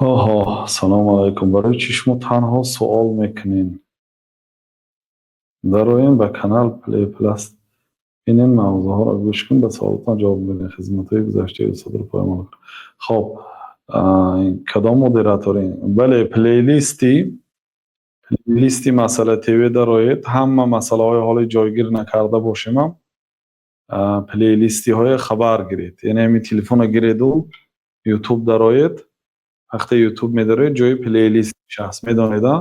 Оҳо, салому алайкум. Барои чӣ шумо танҳо суол мекунед? Дароем ба канал Play Plus, бинен, мавзӯъҳоро гӯш кун, ба саволатон ҷавоб медиҳем. Хизматҳои гузаштаи устодро поймол кун. Хоб, кадом модераторин? Бале, плейлисти Масъала ТВ дароед. Ҳама масъалаҳои ҳоли ҷойгир накарда бошемам, плейлистиҳое хабар гиред. Яъне ҳамин телефонро гиреду Ютуб дароед. Вақте Ютуб медароед, ҷои плейлист ҳаст, медонед, а?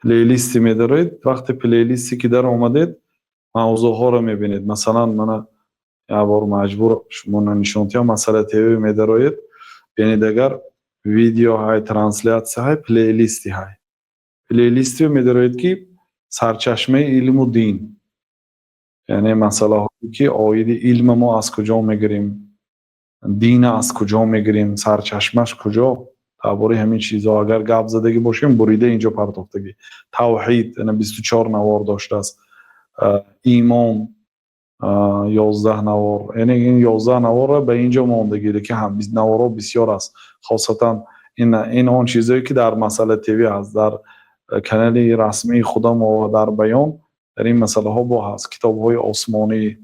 Плейлисти медароед. Вақте плейлисте ки даромадед, мавзӯъҳоро мебинед. Масалан, мана як бор маҷбур шуморо нишон диҳам. Масъала ТВ медароед, бинед, агар видео ҳай, трансляция ҳай, плейлисти ҳай. Плейлисте медароед, ки сарчашмаи илму дин, яъне масъалаҳое ки оиди илма мо аз куҷо мегирем, дина аз куҷо мегирем, сарчашмаш куҷо, дар бораи ҳамин чизҳо агар гап задагӣ бошем, бурида инҷо партофтагӣ. Тавҳид 24 навор доштааст, имон 11 навор, яъне ин 11 наворро ба инҷо мондагӣ, лекин наворҳо бисёр аст. Хосатан ин он чизое ки дар Масъала ТВ ҳаст, дар канали расмии худамо ва дар баён дар ин масъалаҳо бо ҳаст: китобҳои осмонӣ,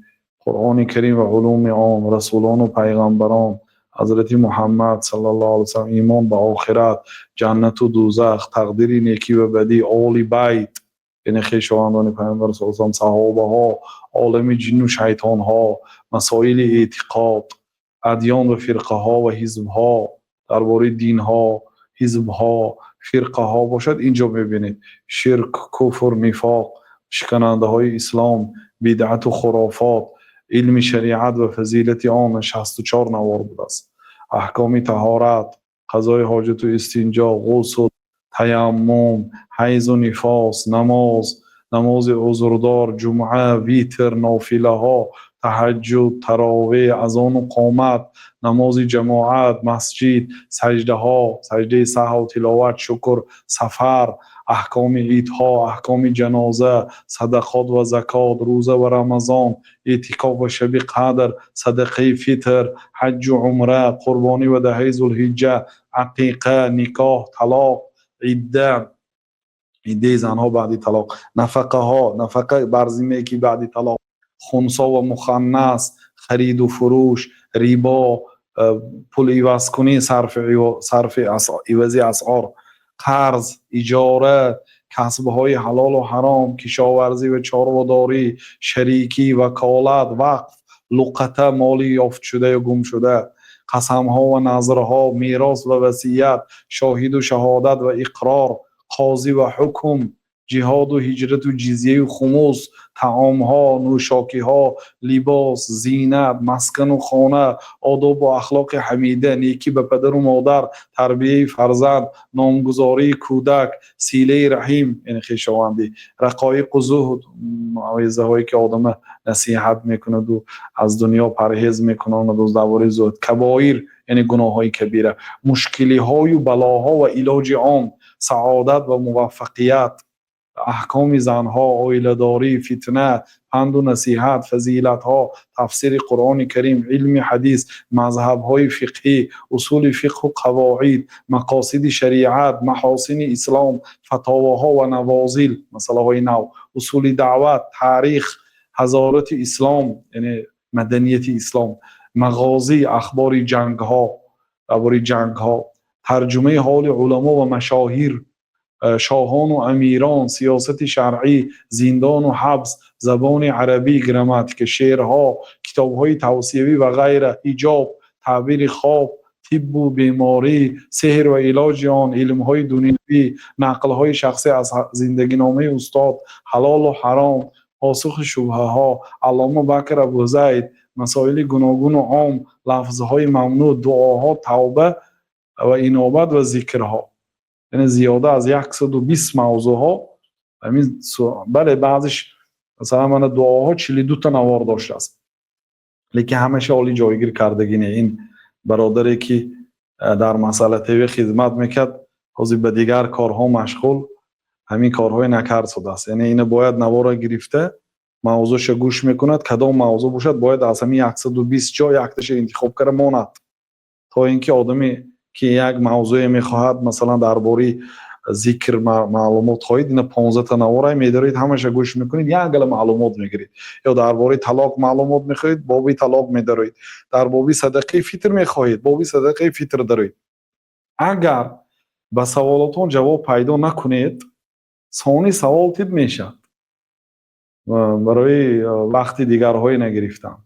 Қуръони Карим ва улуми он, расулону пайғамбарон, Ҳазрати Муҳаммад саллаллоҳу алайҳи васаллам, имон ба охират, ҷаннату дӯзах, тақдири некӣ ва бадӣ, Оли Байт, яъне хешовандони Пайғамбар саллаллоҳу алайҳи васаллам, саҳобаҳо, олами ҷинну шайтонҳо, масоили эътиқод, адён ва фирқаҳо ва ҳизбҳо, дар бораи динҳо, ҳизбҳо, фирқаҳо бошад, инҷо мебинед. Ширк, куфр, нифоқ, шиканандаҳои ислом, бидъату хурофот, илми шариат ва фазилати он, 64 навор будааст. Аҳкоми таҳорат, қазои ҳоҷату истинҷо, ғусл, таяммум, ҳайзу нифос, намоз, намози узрдор, ҷумъа, витр, нофилаҳо, таҳаҷҷуд, таровеҳ, азону қомат, намози ҷамоат, масҷид, саҷдаҳо, саҷдаи саҳв, тиловат, шукр, сафар, аҳкоми идҳо, аҳкоми ҷаноза, садақот ва закот, рӯза ва Рамазон, эътикоф ва шаби қадр, садақаи фитр, ҳаҷҷу умра, қурбонӣ ва даҳаи Зулҳиҷҷа, ақиқа, никоҳ, талоқ, идда, иддаи занҳо баъди талоқ, нафақаҳо, нафақа бар зиммае ки баъди талоқ, хунсо ва муханнас, хариду фурӯш, рибо, пул ивазкунӣ, сарфи ивази асъор, қарз, иҷора, касбҳои ҳалолу ҳаром, кишоварзӣ ва чорводорӣ, шарикӣ, ваколат, вақф, луқата, моли ёфтшуда ё гумшуда, қасамҳо ва назрҳо, мерос ва васият, шоҳиду шаҳодат ва иқрор, қозӣ ва ҳукм, ҷиҳоду ҳиҷрату ҷизяю хумус, таомҳо, нӯшокиҳо, либос, зинат, маскану хона, одобу ахлоқи ҳамида, некӣ ба падару модар, тарбияи фарзанд, номгузории кӯдак, силаи раҳим, яъне хешовандӣ, рақоиқу зуҳд, мавъизаҳое ки одама насиҳат мекунаду аз дунё парҳез мекунонаду дар бораи зуҳд, кабоир, яъне гуноҳҳои кабира, мушкилиҳою балоҳо ва илоҷи он, саодат ва муваффақият, аҳкоми занҳо, оиладорӣ, фитна, панду насиҳат, фазилатҳо, тафсири Қуръони Карим, илми ҳадис, мазҳабҳои фиқҳӣ, усули фиқҳу қавоид, мақосиди шариат, маҳосини ислом, фатовоҳо ва навозил, масъалаҳои нав, усули даъват, таърих, ҳазорати ислом, яъне маданияти ислом, мағозӣ, ахбори ҷангҳо, дар бораи ҷангҳо, тарҷумаи ҳоли уламо ва машоҳир, шоҳону амирон, сиёсати шаръӣ, зиндону ҳабс, забони арабӣ, грамматика, шеърҳо, китобҳои тавсиявӣ ва ғайра, ҳиҷоб, таъбири хоб, тиббу беморӣ, сеҳр ва илоҷи он, илмҳои дунявӣ, нақлҳои шахсӣ аз зиндагиномаи устод, ҳалолу ҳаром, посухи шубҳаҳо, Аллома Бакр Абузайд, масоили гуногуну ом, лафзҳои мамнӯъ, дуоҳо, тавба ва инобат ва зикрҳо. Яъне зиёда аз 120 мавзӯъҳо ҳамин. Бале, баъзеш, масалан, мана дуоҳо 42та навор доштааст, лекин ҳамаша оли ҷойгир кардагӣ не. Ин бародаре ки дар Масъала ТВ хизмат мекард, ҳозир ба дигар корҳо машғул, ҳамин корҳое накард шудааст. Яъне ина бояд навора гирифта, мавзӯъша гӯш мекунад, кадом мавзӯъ бошад, бояд аз ҳамин 120 ҷо якташа интихоб карда монад, то ин ки одами Ки як мавзӯе мехоҳад, масалан, дар бораи зикр маълумот хоҳед, ина 15-та наворай медароед, ҳамаша гӯш мекунед, як гала маълумот мегиред. Ё дар бораи талоқ маълумот мехоҳед, боби талоқ медароед. Дар боби садақаи фитр мехоҳед, боби садақаи фитр дароед. Агар ба саволотон ҷавоб пайдо накунед, сони савол тиб мешавад барои вақти дигарҳое нагирифтан.